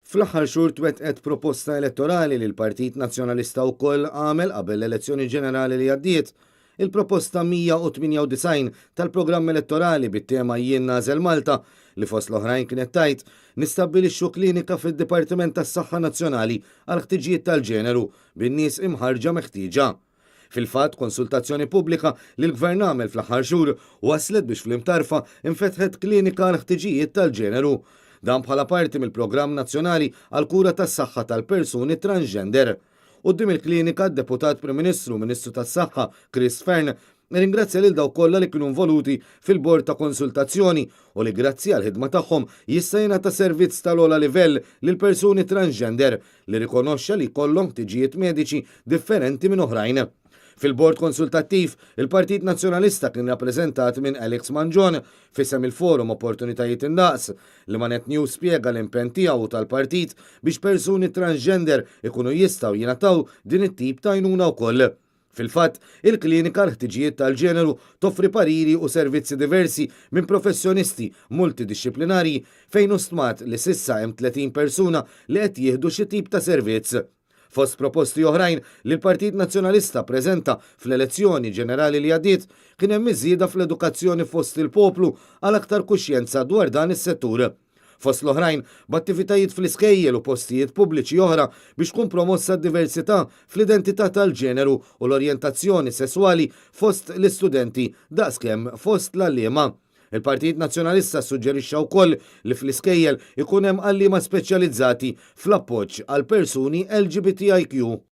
Fl-aħħar xhur twettqet proposta elettorali li l-Partit Nazzjonalista wkoll għamel qabel l-elezzjoni ġenerali li għaddiet. Il-proposta 198 tal-programm elettorali bit-tema Jien Nagħżel Malta li fost l-oħrajn kienet tgħid nistabbilixxu klinika fid-Dipartiment tas-Saħħa Nazzjonali għall-ħtiġijiet tal-ġeneru bin-nies imħarrġa meħtieġa. Fil-fatt, konsultazzjoni pubblika li l-Gvern għamel fl-aħħar xhur wasslet biex fl-Imtarfa infetħet klinika għall-ħtiġijiet tal-ġeneru. Dan bħala parti mill-Programm Nazzjonali għall-Kura tas-Saħħa tal-Persuni Transgender. Quddiem il-klinika, d-Deputat Prim Ministru u Ministru tas-Saħħa Chris Fearne Nirringrazzja lil dawk kollha li kienu involuti fil-bord ta' konsultazzjoni u li grazzi għall-ħidma tagħhom jista' jingħata servizz tal-ogħla livell lil persuni transgender li rrikonoxxa li jkollhom ħtiġijiet mediċi differenti minn oħrajn. Fil-bord konsultattiv, il-Partit Nazzjonalista kien rappreżentat minn Alex Mangion f'isem il-Forum Opportunitajiet Indaqs, li ma' Net News spjega l-impenn tiegħu u tal-partit biex persuni transgender ikunu jistgħu jingħataw din it-tip ta' għajnuna wkoll. Fil-fatt, il-klinika għall-ħtiġijiet tal-ġeneru toffri pariri u servizzi diversi minn professjonisti multidixxiplinarji fejn hu stmat li s'issa hemm 30 persuna li qed jieħdu xi tip ta' servizz. Fost proposti oħrajn li l-Partit Nazzjonalista ppreżenta fl-elezzjoni ġenerali li għaddiet, kien hemm iż-żieda fl-edukazzjoni fost il-poplu għal aktar kuxjenza dwar dan is-settur. Fost l-oħrajn, b'attivitajiet fl-iskejjel u postijiet pubbliċi oħra biex tkun promossa d-diversità fl-identità tal-ġeneru u l-orjentazzjoni sesswali fost l-istudenti daqskemm fost l-għalliema. Il-Partit Nazzjonalista ssuġġerixxa wkoll li fl-iskejjel ikun hemm għalliema speċjalizzati fl-appoġġ għal persuni LGBTIQ.